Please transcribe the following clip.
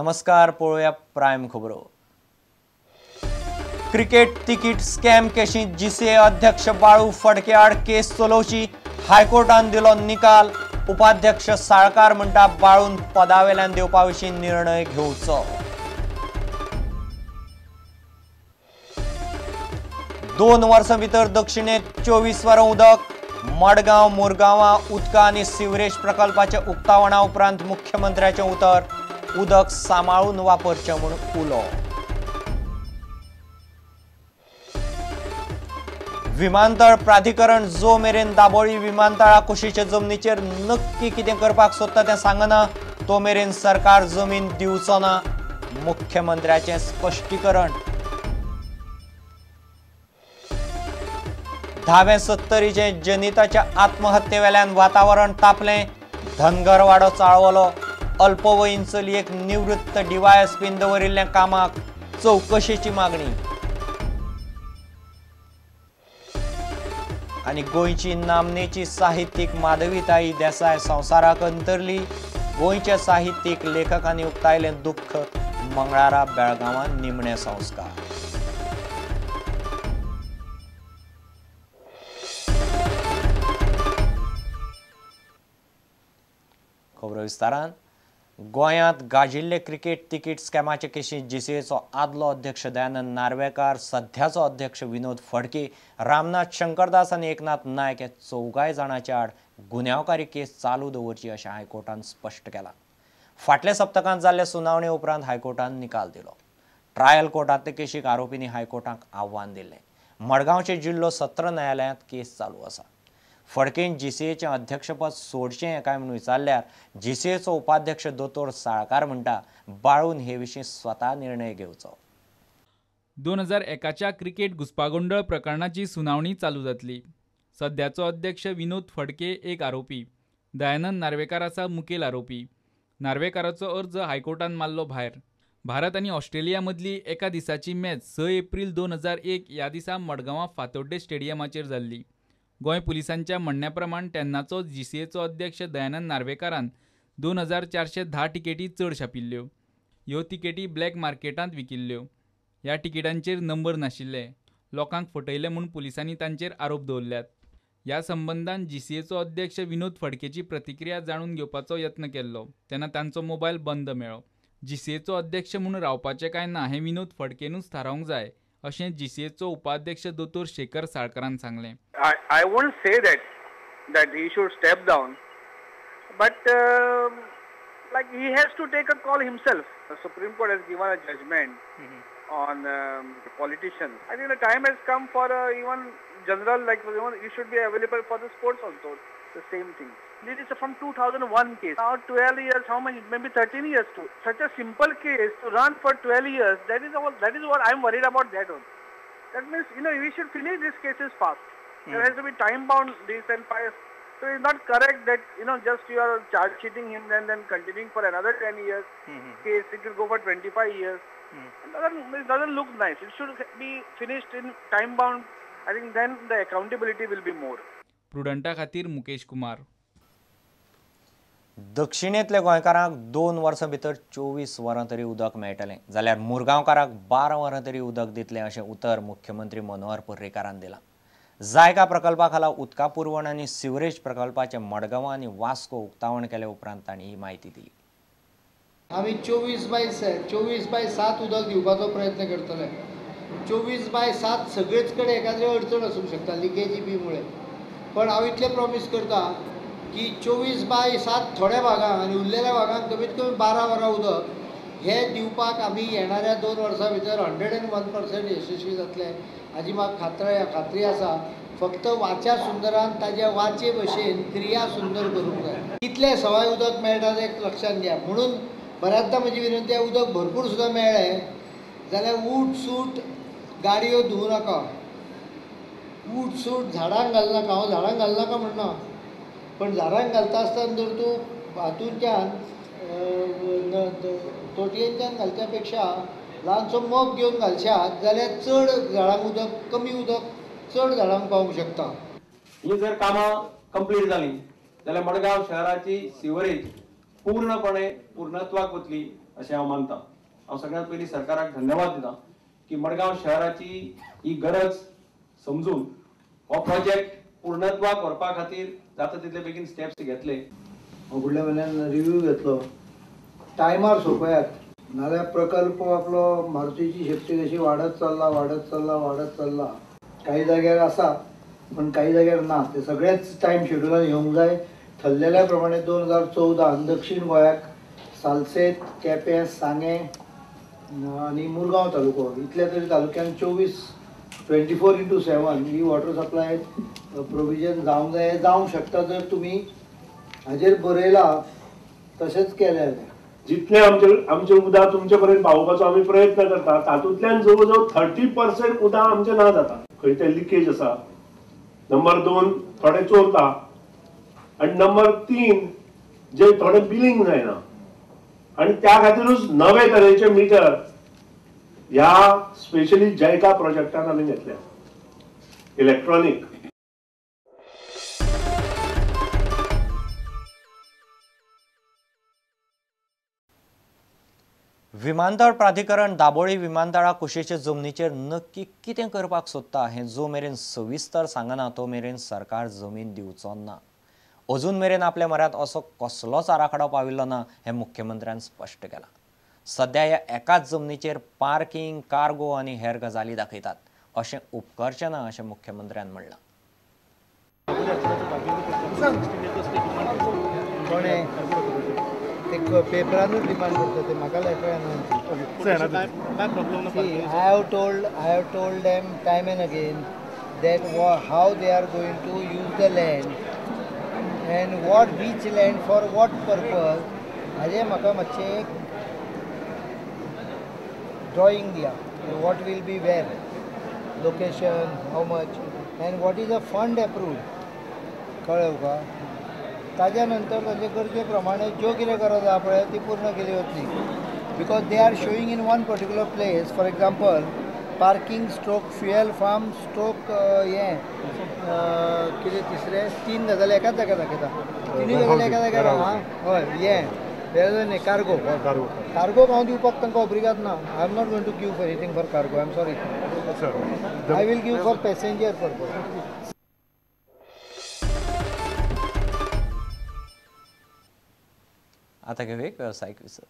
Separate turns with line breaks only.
नमस्कार, पळोवया प्रायम खबरो. क्रिकेट तिकीट स्कॅम केशींत जीसीए अध्यक्ष बाळू फडके आड केस चलोवची, हायकोर्टान दिलो निकाल. उपाध्यक्ष साळकार म्हणटा बाळून पदावेल्यान देवपा विशीं निर्णय घेवचो. 2 वर्सां भितर दक्षिणेत 24 वरां उदक. मडगांव मुरगांवां उदका आनी सिवरेज प्रकल्पाच्या उक्तावणा उपरांत मुख्यमंत्र्याचें उतर, उदक सांबाळून वापरचें म्हूण उलो. विमानतळ प्राधिकरण जो मेरेन दाबोळी विमानतळा कुशीचे जमनीचेर नक्की कितें करपाक सोदता तें सांगना तो मेरेन सरकार जमीन दिवचो ना, मुख्यमंत्र्याचें स्पश्टीकरण. 10वें सत्तरीचे जनिताच्या आत्महत्येवेल्यान वातावरण तापलें. धनगरवाडो चाळवलो. अल्पवयीन चलयेक निवृत्त डीवायएसपीन दवरिल्ल्या कामाक चवकशेची मागणी. आनी गोंयची नामनेची साहित्यीक माधवीताई देसाय संवसाराक अंतरली. गोंयच्या साहित्यीक लेखकांनी उक्तायलें दुख्ख. मंगळारा बेळगांवां निमणे संस्कार. खबरो विस्तारान. गोंयांत गाजिल्ले क्रिकेट तिकीट स्कॅमाचे केशींत जीसीएचो आदलो अध्यक्ष दयानंद नार्वेकार, सध्याचो अध्यक्ष विनोद फडके, रामनाथ शंकरदास आनी एकनाथ नायक ह्या 4 जाणांच्या आड गुन्यांवकारी केस चालू दवरची अशें हायकोर्टान स्पश्ट केलां. फाटल्या सप्तकांत जाल्ले सुनावणे उपरांत हायकोर्टान निकाल दिलो. ट्रायल कोर्टांतले केशीक आरोपींनी हायकोर्टाक आव्हान दिल्लें. मडगांवचे जिल्लो सत्र न्यायालयांत केस चालू आसा. फडकेन जीसीएचें अध्यक्षपद सोडचें काय म्हूण विचारल्यार जीसीएचो उपाध्यक्ष दोतोर साळकार म्हणटा बाळून हे विशीं स्वता निर्णय घेवचो.
2001च्या क्रिकेट घुस्पागोंदळ प्रकरणाची सुनावणी चालू जातली. सध्याचो अध्यक्ष विनोद फडके एक आरोपी, दयानंद नार्वेकार आसा मुखेल आरोपी. नार्वेकाराचो अर्ज हायकोर्टान मारलो भायर. भारत आनी ऑस्ट्रेलिया मदली एका दिसाची मॅच 6 एप्रील 2001 ह्या दिसा मडगांवां फातोड्डें स्टेडियमाचेर जाल्ली. गोंय पुलिसांच्या म्हणण्या प्रमाण तेन्नाचो जीसीएचो अध्यक्ष दयानंद नार्वेकारान 2410 तिकेटी चड छापिल्ल्यो. ह्यो तिकेटी ब्लॅक मार्केटांत विकिल्ल्यो. ह्या तिकेटांचेर नंबर नाशिल्ले. लोकांक फटयले म्हूण पुलिसांनी तांचेर आरोप दवरल्यात. ह्या संबंदान जीसीएचो अध्यक्ष विनोद फडकेची प्रतिक्रिया जाणून घेवपाचो यत्न केल्लो तेन्ना तांचो मोबायल बंद मेळ्ळो. जीसीएचो अध्यक्ष म्हूण रावपाचें काय ना हें विनोद फडकेनूच थारावंक जाय अशें जीसीएचो उपाध्यक्ष दोतोर शेखर साळकारान सांगलें.
I won't say that he should step down, but like he has to take a call himself. The Supreme Court has given a judgment on politicians. I think the time has come for even general, like you should be available for the sports also. The same thing. This is from 2001 case. Now 12 years, how many? Maybe 13 years too. Such a simple case to run for 12 years. That is all. That is what I am worried about. That one. That means we should finish these cases fast. There has to be time bound this and five. So it's not correct that just you are charge sheeting him and then continuing for another 10 years. Case it will go for 25 years. It doesn't look nice. It should be finished in time bound. I think then the accountability will be more.
प्रुडंटा खातीर मुकेश कुमार.
दक्षिणेंतल्या गोंयकारांक 2 वर्सां भितर 24 वरां तरी उदक मेळटलें, जाल्यार मुरगांवकारांक 12 वरां तरी उदक दितलें अशें उतर मुख्यमंत्री मनोहर पर्रीकारान दिलां. जायका प्रकल्पा खाला उदका पुरवण आनी सिवरेज प्रकल्पाचें मडगांव आनी वास्को उक्तावण केले उपरांत तांणी ही म्हायती दिली.
आमी 24/7 उदक दिवपाचो प्रयत्न करतले. 24/7 सगळेच कडेन एखाद्रे अडचण आसूंक शकता लिकेजी बी मुळे, पण हांव इतलें प्रॉमीस करता की 24/7 थोड्या भागांक आनी उरलेल्या भागांक कमीत कमी 12 वरां उदक हे दिवपाक आमी येणाऱ्या 2 वर्सां भितर 101% यशस्वी जातले हाजी म्हाका खात्री आसा. फक्त वाचा सुंदरान ताज्या वाचे भशेन क्रिया सुंदर करूंक जाय. कितलें सवाय उदक मेळटा तें लक्षांत घ्या. म्हणून बऱ्याचदा म्हजी विनंती आसा, उदक भरपूर सुद्दां मेळ्ळें जाल्यार ऊट सूट गाडयो धुवूं नाका, ऊट सूट झाडांक घालनाका. हांव झाडांक घालनाका म्हणना, पण झाडांक घालता आसतना जर तूं हातूंतल्यान तोटयेंतल्यान घालच्या पेक्षा ल्हानसो मग घेवन घालशात जाल्यार चड झाडांक उदक, कमी उदक चड झाडांक पावूंक शकता.
ही जर कामां कंप्लीट जाली जाल्यार मडगांव शहराची सिवरेज पूर्णपणे पूर्णत्वाक वतली अशें हांव मानता. हांव सगळ्यांत पयलीं सरकाराक धन्यवाद दिता की मडगांव शहराची ही गरज समजून हो प्रोजेक्ट पूर्णत्वाक व्हरपा खातीर जाता तितले बेगीन स्टेप्स घेतले.
हांव फुडल्या म्हयन्यान रिव्यू घेतलो, टायमार सोंपयात, नाल्यार प्रकल्प आपलो मारुतीची शेपटी कशी वाडत चल्ला वाडत चल्ला वाडत चल्ला. काही जाग्यार आसा पण काही जाग्यार ना. ते सगळेच टायम शेड्युलान येवंक जाय. ठरलेल्या प्रमाणे 2014 दक्षिण गोंयाक सालसेत, केपें, सांगें आनी मुरगांव तालुको इतल्या तरी तालुक्यान 24/7 ही वॉटर सप्लाय प्रोविजन जावंक जाय. जावंक शकता जर तुमी हाजेर बरयला तशेंच केलें जाल्यार.
जितले आमचे आमचे उदक तुमचे पर्यंत पावोवपाचो आमी प्रयत्न करता तातूंतल्यान जवळ जवळ 30% उदक आमचें ना जाता. खंय ते लिकेज आसा, नंबर 2 थोडे चोरता आनी नंबर 3 जे थोडे बिलिंग जायना आनी त्या खातीरूच नवे तरेचे मिटर ह्या स्पेशली जयका प्रोजेक्टान आमी घेतल्या इलेक्ट्रॉनीक.
विमानतळ प्राधिकरण दाबोळी विमानतळा कुशीचे जमनीचेर नक्की कितें करपाक सोदता हें जो मेरेन सविस्तर सांगना तो मेरेन सरकार जमीन दिवचो ना. अजून मेरेन आपल्या म्हऱ्यांत असो कसलोच आराखडो पाविल्लो ना हें मुख्यमंत्र्यान स्पश्ट केलां. सध्या ह्या एकाच जमनीचेर पार्किंग, कार्गो आनी हेर गजाली दाखयतात अशें उपकरचें ना अशें मुख्यमंत्र्यान म्हणलां.
पेपरानूच डिमांड करता ते म्हाका कळना. I have told them time and again that how they are going to use the land and what which land for what purpose. हाजें म्हाका मातशें एक ड्रॉइंग दिया, what will be where, location, how much and what is a fund approved. कळ्ळें तुका? ताज्या नंतर तांचे गरजे प्रमाणे ज्यो कितें गरज आसा पळय ती पूर्ण केली वतली. Because they are showing in one particular place, for example parking stroke fuel farm stroke हें कितें तिसरें 3 गजाली एकाच जाग्यार दाखयता. तिनूय गजाली एका जाग्यार आहा. हय, हें न्ही कार्गो, कार्गोक हांव दिवपाक तांकां ओब्रिगाद ना. I am not going to give for anything for cargo, I am sorry. I will give for passenger purpose.
आता घेऊया एक व्यावसायिक विसव.